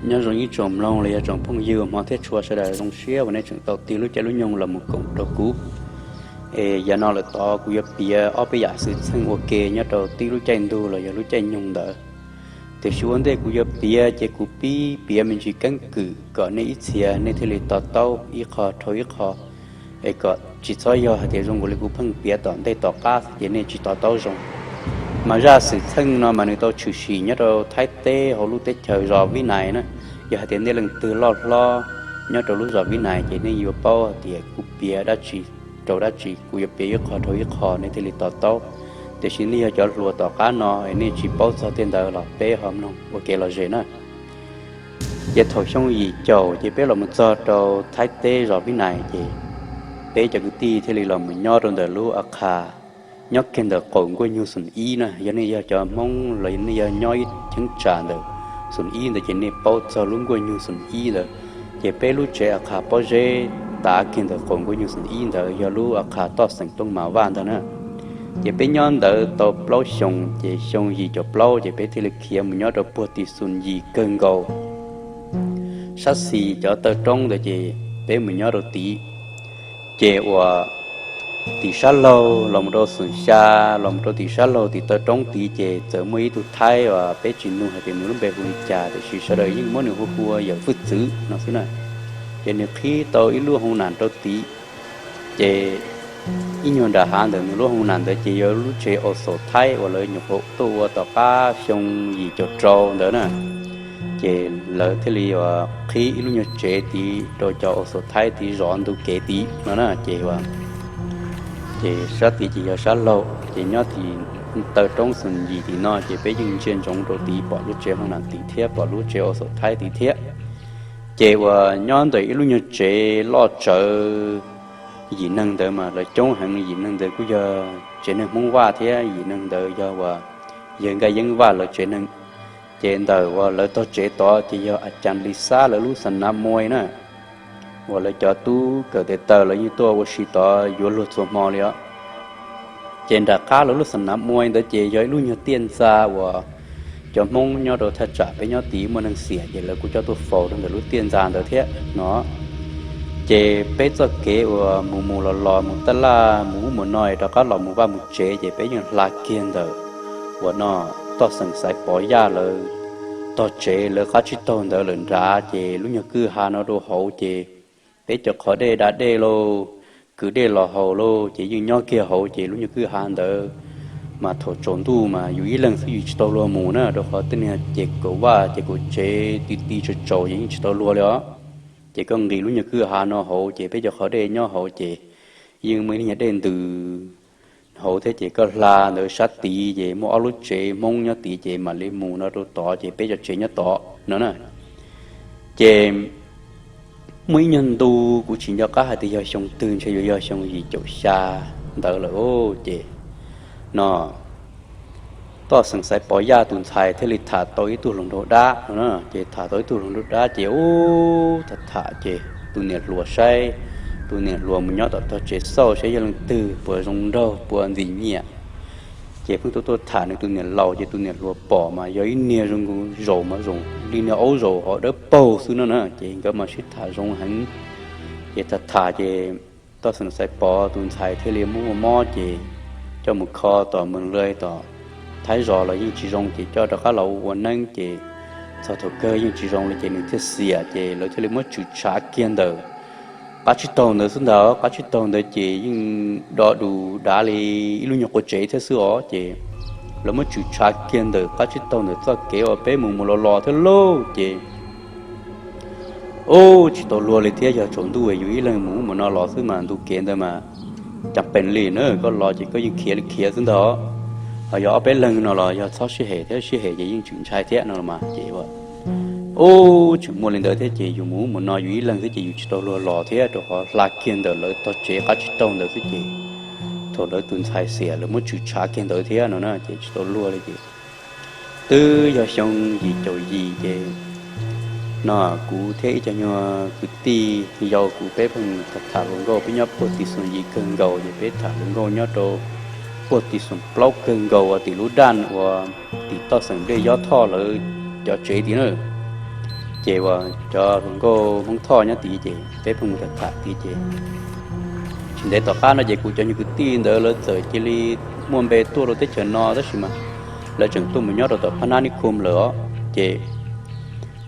Nyob zoo ib tsoom mloog los yog tsoom phooj ywg uas hmov thiab tshua sawv daws, zoo siab uas nej tseem tau tig lub caij lub nyoog los mus koom rau kuv. Es yav no lawm tod kuv yuav piav ob peb yam xwm txheej ua ke nyob rau tib lub caij ntuj los yog lub caij nyoog ntawd. Tiam sis ua ntej kuv yuav piav ces kuv pib piav me ntsis keeb kwm kom nej ib txhia nej thiaj li to taub ib qho dhau ib qho, es kom tsis txhob yog hais tias zoo nkaus li kuv pheej piav tom ntej tom qab ces nej tsis to taub zoo. Mas zaj xwm txheej no mas nws tau tshwm sim nyob rau Thaib teb hauv lub teb chaws zos Vib Nais na. Yog hais tias nej leej twg loj hlob nyob rau lub zos Vib Nais ces nej yuav paub hais tias kuv piav dab tsi rau dab tsi, kuv yuav piav ib qho dhau ib qho nej thiaj li to taub. Tiam sis nej yog cov hluas tom qab no es nej tsis paub txog tej ntawd los peb ho mloog ua kev lom zem na. Ces thaum xyoo yim caum ces peb los mus txog rau Thaib teb zos Vib Nais ces peb cov kwv tij thiaj li los mus nyob rau ntawm lub a qha nyob kiag ntawm qaum nkuaj nyug xoom ib na. Yog nej yog cov Hmoob los nej yog nyob ib cheeb tsam ntawm xoom ib ntawd ces nej paub txog lub nkuaj nyug xoom ib ntawd. Ces peb lub tsev a qha pob zeb tav kiag ntawm qaum nkuaj nyug xoom ib ntawd yog lub a qha Toj Xeem Tooj Mas Vaj ntag na. Ces peb nyob ntawd tau plaub xyoo ces xyoo yim caum plaub ces peb thiaj li khiav mus nyob rau puag tim xoom yim kawg nkaus. Sab xis cov taw roob ntawd ces peb mus nyob rau tid. Ces uas tim sab laug los mus rau xoom xya, los mus rau tim sab laug tim taw roob tid ces txawm muaj ib tug Thaib uas peb tsis nug hais tias nws lub npe hu li cas, tiam sis sawv daws yeej muab nws hu hu ua Yawm Fwj Txwv no xwb na. Ces nws qhib tau ib lub hoo nam rau tid. Ces ib nyuag nram hav ntawm nws lub hoo nam ntawd ces yog lub tsev aus xaum Thaib uas lawv nyuam qhuav tuaj ua tom qab xyoo yim caum rau ntawd na. Ces lawv thiaj li uas qhib ib lub nyuag tsev tid rau cov aus xaum Thaib tid zov ntu kev tid no na. Ces ces sab tid ces yog sab laug, ces nyob tim taw roob xoom yim tim no ces peb yeej ntsia ntsoov rau tid pom lub tsev hoo nam tid thiab pom lub tsev aus xaum Thaib tid thiab. Ces uas nyob ntawm ib lub nyuag tsev loj tsawv, yim neeg ntawd mas lawv coob heev, yim neeg ntawd kuj yog tsev neeg Hmoob Vaj thiab yim neeg ntawd yog uas yawg Nkaj Yeeb Vaj lawv tsev neeg. Ces ntawm uas lawv tog tsev tod ces yog a cas Lis Xab lawv lub xa nav muai na, uas lawv cov tub kawm tes taw lawv yeej tuaj ua si tod yuav luag txhua hmo li os. Ces nram qab lawv lub xa nav muai ntawd ces yog ib lub nyuag tiaj ntxa uas cov Hmoob nyob rau thaj tsam peb nyob tid muaj neeg xiam ces lawv kuj coj tuaj faus rau ntawm lub tiaj ntxa ntawd thiab no. Ces peb txoj kev uas mus mus los los mus taj laj mus ub mus no rov qab los mus vaj mus tsev ces peb yeej hla kiag ntawm uas no Toj Xeem Xaiv Pov Yaj lawv tog tsev lawv qab tsib taug ntawd lawm nrad. Ces lub nyuag kwj ha no rau hauv ces peb cov qhov dej da dej lauj, kwv dej los haus lauj, ces yeej nyob kiag hauv. Ces lub nyuag kwj ha ntawd mas thaum tsaus ntuj mas yus ib leeg xwb yus tsis tau luag mus na, rau qhov tej niag ces kaum vaj ces kaum tsev ti ti tsaus tsaus ces yeej tsis tau luag li os. Ces koj nqis lub nyuag kwj ha no hauv ces peb cov qhov dej nyob hauv ces yeej muaj ib lub nyuag dej ntws hauv thiab. Ces koj hla ntawd sab tid ces muaj ob lub tsev Hmoob nyob tid ces mam li mus no rau tod ces peb cov tsev nyob tod no na. Ces muaj ib nyuag ntu, kuv tsis nco qab hais tias yog xyoo twg, ntshe yuav yog xyoo yim caum xya ntawd lawm. Ces no Toj Xeem Xaiv Pov Yaj tus ntxhais thiaj li tham tau ib tug hluas nraug dab no na. Ces tham tau ib tug hluas nraug dab ces ub tham tham ces tus niam hluas saib, tus niam hluas mus nyob tom tog tsev xauj saib yog leej twg puas zoo nraug puas ntxim nyiam. Ces pheej tuaj tuaj tham nws tus niam laus ces tus niam hluas pom mas yog ib niag zoo nkaus zaum mas zoo li niag aub zaum hov dawb paug xwb no na. Ces nkawd mas sib tham zoo heev. Ces tham tham ces Toj Xeem Xaiv Pov tus ntxhais thiaj li muab ua mob ces coj mus kho tom mus lawm tom Thaib zos los yeej tsis zoo ces coj rov qab los ua neeb ces txog thaum kawg yeej tsis zoo li ces nws thiaj xiam ces lawv thiaj li muab tshwm tshav kiag ntawm qab tsib taug ntawd xwb ntag. Qab tsib taug ntawd ces yeej do dus dav li ib lub nyuag qua tsev thiab xwb os. Ces lawv muab tshwm tshav kiag ntawm qab tsib taug ntawm txoj kev uas peb mus mus los los thiab lauj. Ces ub tsis tau luag li thiab, yog tsaus ntuj yus ib leeg mus ub mus no los xwb mas ntu kev ntawd mas cas pees li na, koj los ces koj yeej khiav li khiav xwb ntag. Ho yog ob peb leeg no los yog txhob sib hem thiab, sib hem ces yeej tseem ntshai thiab no los mas ces ub tseem muaj li ntawd thiab ces yus mus ub mus no yus ib leeg xwb ces yus tsis tau luag los thiab, rau qhov hla kiag ntawm lawv tog tsev qab tsib taug ntawd xwb ces thaum lawv tus ntxhais xiam lawv muab tshwm tshav kiag ntawd thiab no na ces tsis tau luag li ces twb yog xyoo yim caum yim ces no kuv thiab ib co nyuag kwv tij yau kuv peb pheej tham tham hluas nkauj, peb nyob puag tim xoom yim kawg nkaus ces peb tham hluas nkauj nyob rau puag tim xoom plaub kawg nkaus uas tim lub daj uas tim Toj Xeem Nplej Yob Thoj lawv cov tsev tid na. Ces uas cov hluas nkauj Hmoob Thoj nyob tid ces peb pheej mus tham tham tid ces tsis ntev tom qab no ces kuv cov nyuag kwv tij ntawd lawv txawm cia li muaj npe tuaj rau teb chaws no tab sis mas lawv tseem tuaj mus nyob rau tom Phab Nab Nib Khum lawm os. Ces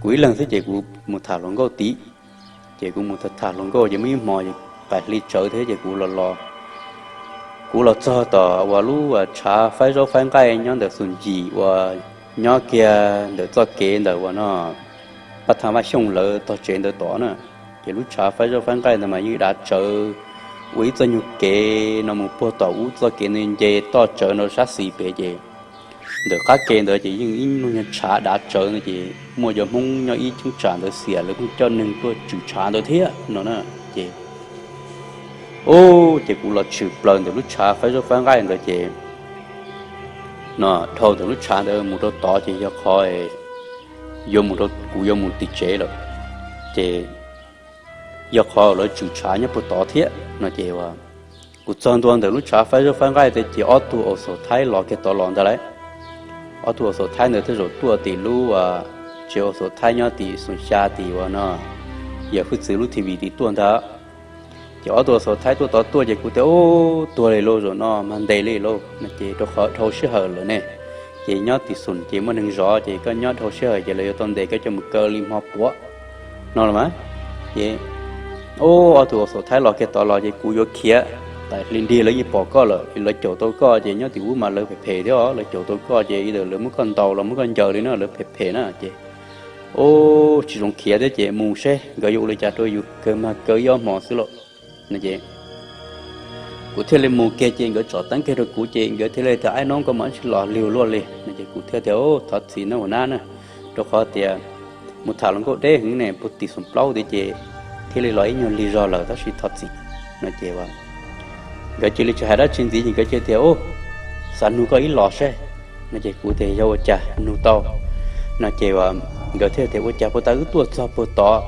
kuv ib leeg xwb ces kuv mus tham hluas nkauj tid. Ces kuv mus tham tham hluas nkauj ces muaj ib hmo ces qaim hli tsawv thiab ces kuv los, kuv los txog tom uas lub tshav faib zaub faib nqaij nyob ntawm Xus Yim uas nyob kiag ntawm txoj kev ntawm uas no Paj Thaj Vaj Xyooj lawv tog tsev ntawd tod na. Ces lub tshav faib zaub faib nqaij ntawd mas yeej dav tsawv, ua ib txoj nyuag kev no mus puag tom ub txoj kev nce toj tsawv no sab xis pem ces ntawm qab ke ntawd ces yeej ib lub nyuag tshav dav tsawv ntawd ces muaj cov Hmoob nyob ib cheeb tsam ntawd xiam lawv kuj coj neeg tuaj tswm tshav ntawd thiab no na. Ces ub ces kuv los tshwm plaws ntawm lub tshav faib zaub faib nqaij ntawd ces no dhau ntawm lub tshav ntawd mus rau tod ces yog qhov yuav mus, kuv yuav mus tim tsev lawm. Ces yog qhov lawv tswm tshav nyob puag tod thiab no ces kuv txog ntua ntawm lub tshav faib zaub faib nqaij ntawd ces ob tug aus xaus Thaib los kiag tod los ntag lauj. Ob tug aus xaus Thaib ntawd thiaj zaum tuaj tim lub tsev aus xaus Thaib nyob tim Xus Xya tim uas no yawm Fwj Txwv lub T V tim tuaj ntag. Ces ob tug aus xaus Thaib tuaj tod tuaj ces kuv tias ub, tuag li lauj, zaum no mas ntes li lauj no ces rau qhov dhau sij hawm lawm ne. Ces nyob tim Xus ces muaj neeg zov ces koj nyob dhau sij hawm ces lawv yuav tau ntes koj coj mus kaw li hmo puav no los mas. Ces ub, ob tug aus xaus Thaib los kiag tod los ces kuv yuav khiav, tais hli nrig lawv yeej pom koj lawm, lawv caum tau koj ces nyob tim ub mas lawv phem phem thiab os, lawv caum tau koj ces ib ntawm lawv muab koj ntaus los muab koj ncaws li no lawv phem phem na ces ub, tsis zoo khiav thiab ces mus seb nkawd yuav ua li cas rau yus, kaw mag kaw ib ob hmos xwb lauj no ces kuv thiaj li mus kiag ces nkawd tsom teeb kiag rau kuv ces nkawd thiaj li tias aib noob koj mas tsis los lig luaj li no ces kuv thiaj tias ub, thov txim nawb huas nab na, rau qhov tias mus tham hluas nkauj deb heev ne, puag tim Xus Plaub tid ces thiaj li los ib nyuag lig zog lawm tab sis thov txim no ces nkawd cia li tsis hais dab tsi ntxiv ces nkawd cia tias ub, xav nug koj ib los seb no ces kuv tias yog ua cas nug tau no ces nkawd thiaj tias ua cas puag ta wb tuaj txog puag tod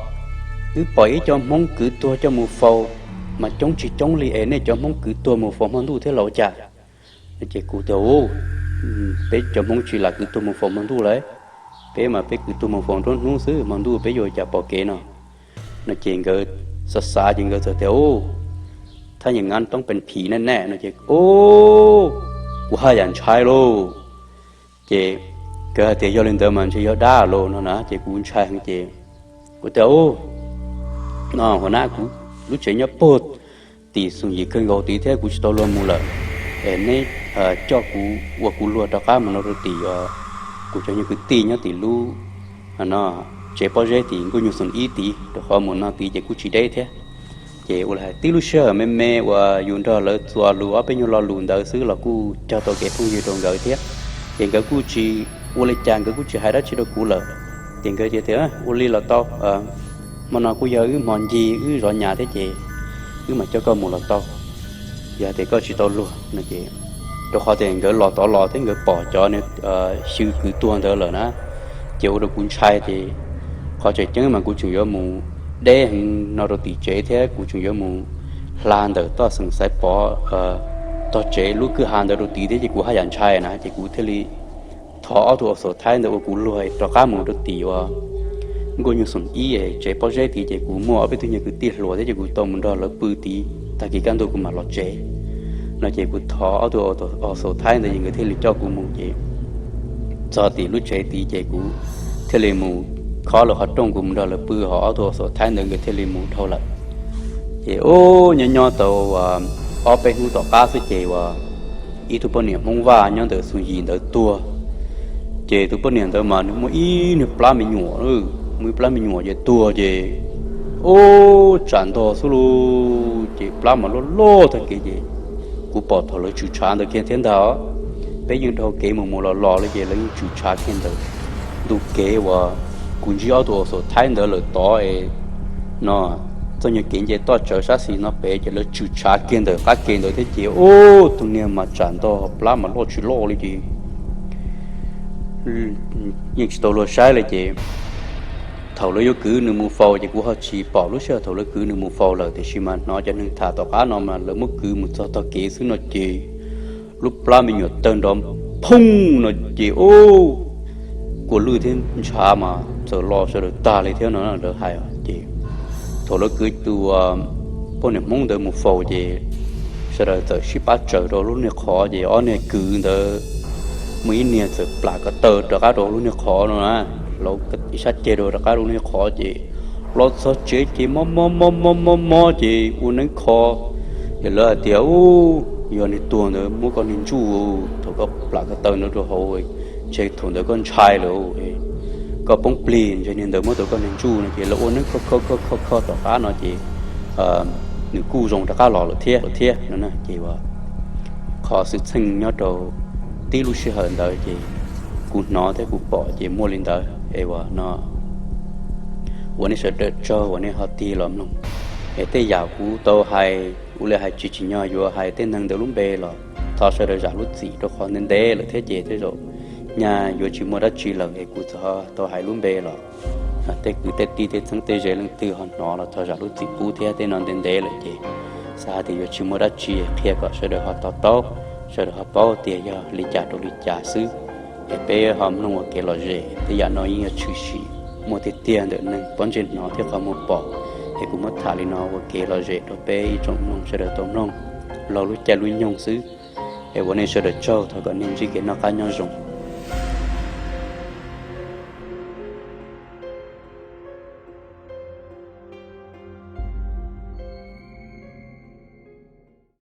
wb pom ib co Hmoob kwv tuag coj mus faus mas coob tsis coob li es nej cov Hmoob kwv tuag mus faus hmo ntuj thiab los ua cas no ces kuv tias ub, peb cov Hmoob tsis lam kwv tuag mus faus hmo ntuj lauj, peb mas peb kwv tuag mus faus nruab hnub xwb, hmo ntuj peb yuav ua cas pom kev no no ces nkawd xav xav ces nkawd txawm tias ub, thab nyeem nab toob pes phim nej nej no ces ub, kuv haj yam ntshai lauj. Ces nkawd hais tias yog li ntawd mas ntshe yog dab lauj no na ces kuv ntshai heev ces kuv tias ub, no huas nab, kuv lub tsev nyob puag tim Xus Yim kawg nkaus tid thiab kuv tsis tau luag mus lawm es neb coj kuv ua kuv luag rov qab mus no rau tim kuv cov nyuag kwv tij nyob tim lub no tsev pob zeb tim Nkauj Nyug Xus Ib tid rau qhov mus no tid ces kuj tsis deb thiab. Ces ua li hais tib lub sij hawm me me uas yus nrog lawv txuas lus ob peb nyuag lo lus ntawd xwb los kuj cog tau kev phooj ywg rau nkawd thiab. Ces nkawd kuj tsis ua li cas, nkawd kuj tsis hais dab tsi rau kuv lawm. Ces nkawd tias ua li los tau, hmo no kuj yog wb hmo ncig wb zov nyas thiab ces wb mam coj koj mus los tau, yog tias koj tsis tau luag no ces, rau qhov tias nkawd los tod los thiab nkawd pom cov xyw kwv tuag ntawd lawm na, ces ua rau kuv ntshai ces qhov tseem ceeb mas kuv tseem yuav mus deb heev no rau tim tsev thiab kuv tseem yuav mus hla ntawm toj xeem Xaiv Pov tog tsev lub kwj ha ntawd rau tid thiab ces kuv haj yam ntshai na ces kuv thiaj li thov ob tug aus xaus Thaib ntawd ua kuv luag rov qab mus rau tim uas Nkauj Nyug Xus Ib tsev pob zeb tid ces kuv muaj ob peb tug nyuag kwv tij hluas thiab ces kuv tau mus nrog lawv pw tid tag kis kaj ntug kuv mam los tsev no ces kuv thov ob tug aus xaus Thaib ntawd ces nkawd thiaj li coj kuv mus ces txog tim lub tsev tid ces kuv thiaj li mus khob lawv qhov rooj kuv mus nrog lawv pw ho ob tug aus xaus Thaib ntawd nkawd thiaj li mus dhau lawm. Ces ub, nyob nyob tau ob peb hnub tom qab xwb ces uas ib tug poj niam Hmoob Vaj nyob ntawm Xus Yim ntawd tuag. Ces tus poj niam ntawd mas nws muaj ib niag plab me nyuam, muaj ib plab me nyuam ces tuag ces ub, tsam ntog xwb lauj, ces plab mas loj loj tag kev ces kuv pom thaum lawv tswm tshav ntawd kiag thiab ntag. Peb yeej dhau kev mus mus los los li ces lawv yeej tswm tshav kiag ntawd ntu kev uas kuv ntsib ob tug aus xaus Thaib ntawd lawm tod es no txoj nyuag kev nce toj tsawv sab xis no pem ces lawv tswm tshav kiag ntawm qab ke ntawd thiab ces ub, tus niag mas tsam ntog plab mas loj tsis loj li ces yeej tsis tau luag saib li ces thaum lawv yuav kwv nws mus faus ces kuv ho tsis pom lub sij hawm thaum lawv kwv nws mus faus lawm tiam sis mas hnov cov neeg tham tom qab no mas lawv muab kwv mus txog tog kev xwb no ces lub plab me nyuam tawg nrov phooj no ces ub, kua lwj thiab ntshav mas txawm los sawv daws tag li thiab no lawv hais. Ces thaum lawv kwv tus poj niam Hmoob ntawd mus faus ces sawv daws txawm sib pab tsaws rau lub niag qhov ces ob niag kwv ntawd muaj ib niag txawm plam ko taw rov qab rau lub niag qhov no na, lawv ib sab ceg rau rov qab rau lub niag qhov ces los txog tsev ces mob mob mob mob mob mob ces ua neeb kho. Ces lawv hais tias, u, yog niag tuag ntawd muab koj niag ntsuj, thaum koj plam ko taw ntawd rau hauv, ntshe thaum ntawd koj ntshai lawm, koj poob plig ntshe niag ntawd muab tau koj niag ntsuj no ces lawv ua neeb kho kho kho kho kho tom qab no ces nws kuj zoo rov qab los lawm thiab thiab no. Ces qhov xwm txheej nyob rau tib lub sij hawm ntawd ces kuv hnov thiab kuv pom ces muaj li ntawd es uas no uas nej sawv daws tsaug uas nej ho tig los mloog. Es tej yam kuv tau hais kuv li hais tsis tsim nyog yuav hais tej neeg ntawd lub npe los thov sawv daws zam lub txim rau qhov ntev ntev lawm thiab ces tej zaum nyaj yuav tsis muaj dab tsi lawm es kuv txawm tau hais lub npe los tej kwv tej tij tej txheeb tej ze leej twg ho hnov los thov zam lub txim pub thiab, tej no ntev ntev lawm ces xav hais tias yuav tsis muaj dab tsi, qhia kom sawv daws ho to taub, sawv daws ho paub tias yog li cas rau li cas xwb. Es peb ho mloog ua kev lom zem, tej yam no yeej yog tshwm sim muaj tiag tiag ntawm neeg pob ntseg hnov thiab qhov muag pom. Es kuv muab tham li no ua kev lom zem rau peb ib tsoom mloog sawv daws tau mloog laug lub caij lub nyoog xwb. Es ua nej sawv daws tsaug, thov kom nej ntsib kev noj qab nyob zoo.